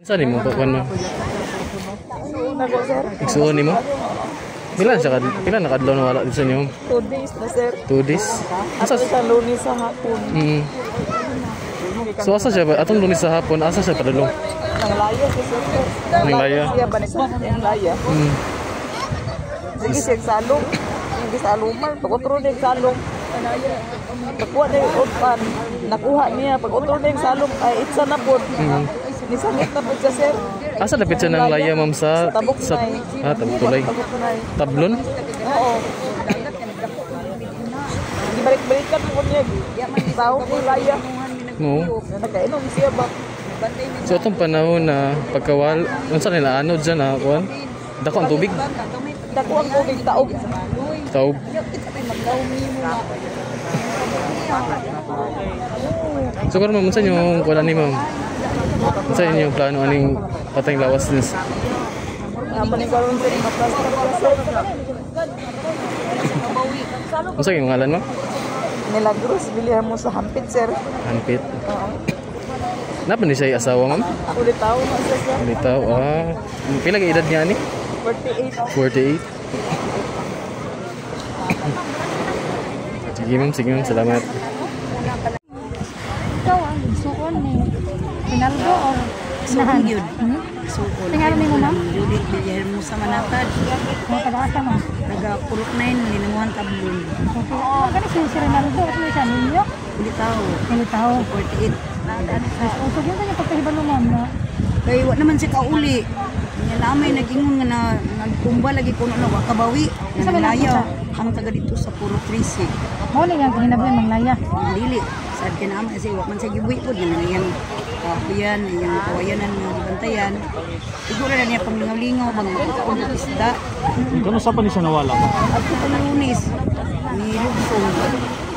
Saan mo pa kuan, ma'am? Nako, sir. Igsuon nimo? Pila na siya kad pila na kadlaw na wala dito sa inyo? 2 days na, sir. 2 days. Asa? Ato sa Lunes sa hapon. So asa siya ba? Atong Lunes sa hapon, asa siya padulong? Nanglaya siya, sir. Nanglaya? Siya ba ni Nanglaya. Sige siya salong. Hindi sa aluman. Pag utro na yung salong. Nakuha na yung utpan. Nakuha niya. Pag utro na yung salong, ay itsa na po. Nisangit na po siya, sir. Asa dapit siya ng laya, ma'am, sa Tabok sa na. Ah, Tabok Tulay. Tabok na. Tablon? Oo. Gibalik-balikan mo niya. Tao ko laya. No. Nakainom siya ba? So atong panahon na pagkawal, unsa nila anod dyan na kuan? Dako ang tubig. Dako ang tubig, taog. Taob. So karon, ma'am, unsa inyong kuan ni, ma'am? Unsa inyong plano aning patayng lawas nis? Nga ni karon sa ma-plaster pa, sir. Unsa inyong ngalan, ma'am? Milagros Villahermosa Hampit, sir. Hanpit. Napa ni siya asawa, ma'am? Ulit tao na siya, sir. Bitaw. Ah, pila ka edad niya ani? 48. 48. Sige, ma'am, sige, ma'am, salamat. Ikaw ang igsuon ni Rinaldo or Nahan? Yun. Hmm? Suon. Tingnan mo, ma'am? Judith Villahermosa Manatad. Mga taga-asa, ma'am? Taga Purok 9, Linunguan, Tablon. Okay. Oh, gani si Rinaldo, ito siya ninyo. Ulitaw. Militaw. 48. Oh, so yun kanya pagkahibalo, ma'am, na Kay wa naman siya kauli. Nya lamay nagingon nga na nagkumba lagi kuno na wa kabawi. Isa man Nanglaya. ang Ang taga dito sa Purok 13. Mao ni nga kahinabi manglaya. Dili. Sad kay naman kasi wa man siya gibuhi pod nga iyang kahuyan, iyang kawayanan nga gibantayan. Siguro na niya panglingaw-lingaw bang magkaon og isda. Kano sa pa ni siya nawala ba? Ako pang Lunes, ni Lugsong.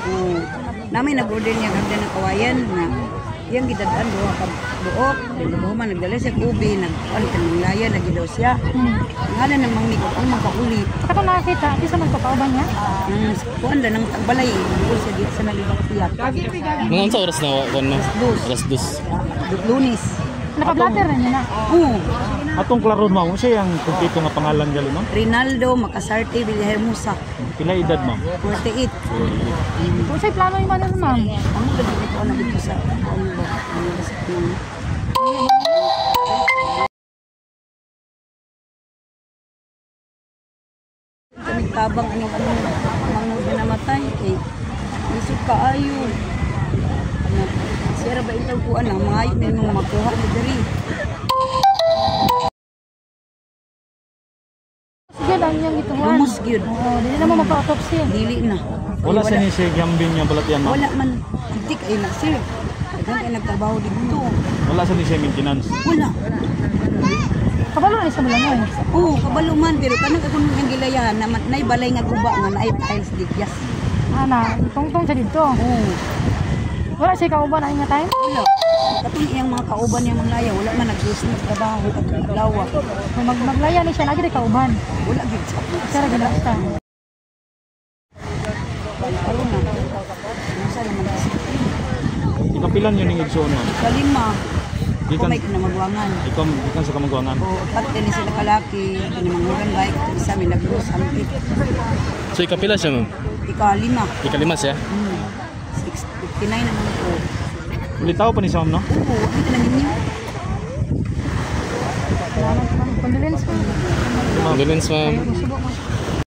Oo. Namin nag-order niya ganda ng kawayan na iyang gidadaan duha ka buok, then man nagdala siya og ubi, nag kuan kanang laya nagidaw siya. Ngalan ng mangmig ang magkauli. Sa katong nakakita, isa man to kauban niya. Nang kuan lang nang tagbalay, bukol siya dito sa nalibang siya. Mga unsa oras na kuan, ma'am? 2:00. Alas 2. Lunes. Naka-blatter na niya na. Oo. Atong klaro, ma'am, unsa yang kumpleto nga pangalan gali, ma'am? Rinaldo Makasarte Villahermosa, Pila edad, ma'am? 48. Kung sa'y plano yung manil, ma'am. Amo lagi ko na dito sa kuan ba? Ano ba sa kuan? Kami tabang anong ano mangod na namatay kay isip kaayo. Na sira ba itaw kuan lang mga ayo nung makuha ni diri. Sige lang niyang gituan. Lumos gyud. Oo, dili na mo mapa-autopsy. Dili na. Wala sa ni siya gambing nga balatian, ma'am. Wala man hindi kay na, sir. Daghan kay nagtrabaho dito. Wala sa ni siya maintenance. Wala. Kabalo na siya mulangoy. Oo, kabalo man pero kanang akong nang gilayahan na nay balay nga guba nga naay tiles digyas. Ana, tungtong siya dito. Oo. Wala siya kauban ay nga time. Wala. Katong iyang mga kauban niyang mga wala man nag-use ng trabaho at adlaw. Kung maglaya ni siya, lagi di kauban. Wala gyud sa Siya ra gid siya. Karon na. Unsa naman kasi? Ikapilan yun ning igsuon, ma'am? Kalima. Ako Gikan may kinamagwangan. ikaw gikan sa Kamagwangan. O upat din sila kalaki, kinamanguran ba isa milagros hampit. So ikapila siya, ma'am? Ikalima. Ikalima siya. 659 naman ko. Ulitaw pa ni siya, ma'am, no? Oo, hindi na ninyo. Salamat, ma'am. Condolence, ma'am. Condolence, ma'am. Subo, ma'am.